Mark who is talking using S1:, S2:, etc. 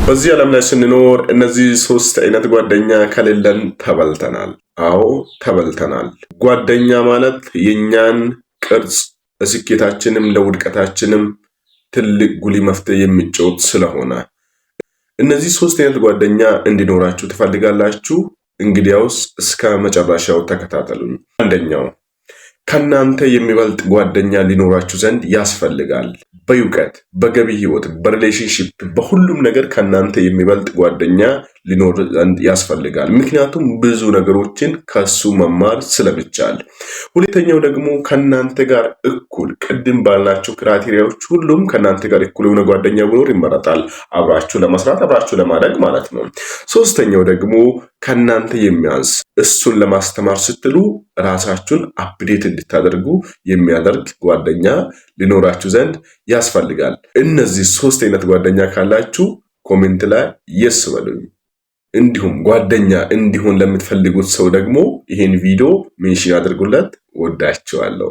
S1: በዚህ ዓለም ላይ ስንኖር እነዚህ ሶስት አይነት ጓደኛ ከሌለን ተበልተናል። አዎ፣ ተበልተናል። ጓደኛ ማለት የእኛን ቅርጽ ለስኬታችንም ለውድቀታችንም ትልቅ ጉልህ መፍትሄ የሚጫወት ስለሆነ እነዚህ ሶስት አይነት ጓደኛ እንዲኖራችሁ ትፈልጋላችሁ? እንግዲያውስ እስከ መጨረሻው ተከታተሉኝ። አንደኛው፣ ከእናንተ የሚበልጥ ጓደኛ ሊኖራችሁ ዘንድ ያስፈልጋል። በእውቀት፣ በገቢ ህይወት፣ በ relationship፣ በሁሉም ነገር ከእናንተ የሚበልጥ ጓደኛ ሊኖር ዘንድ ያስፈልጋል። ምክንያቱም ብዙ ነገሮችን ከሱ መማር ስለሚቻል። ሁለተኛው ደግሞ ከእናንተ ጋር እኩል፣ ቅድም ባልናቸው criteria ዎች ሁሉም ከእናንተ ጋር እኩል የሆነ ጓደኛ ቢኖር ይመረጣል። አብራችሁ ለመስራት፣ አብራችሁ ለማደግ ማለት ነው። ሶስተኛው ደግሞ ከእናንተ የሚያንስ፣ እሱን ለማስተማር ስትሉ ራሳችሁን update እንድታደርጉ የሚያደርግ ጓደኛ ሊኖራችሁ ዘንድ ያስፈልጋል። እነዚህ ሶስት አይነት ጓደኛ ካላችሁ comment ላይ yes በሉኝ። እንዲሁም ጓደኛ እንዲሆን ለምትፈልጉት ሰው ደግሞ ይሄን ቪዲዮ mention አድርጉለት። ወዳችኋለሁ።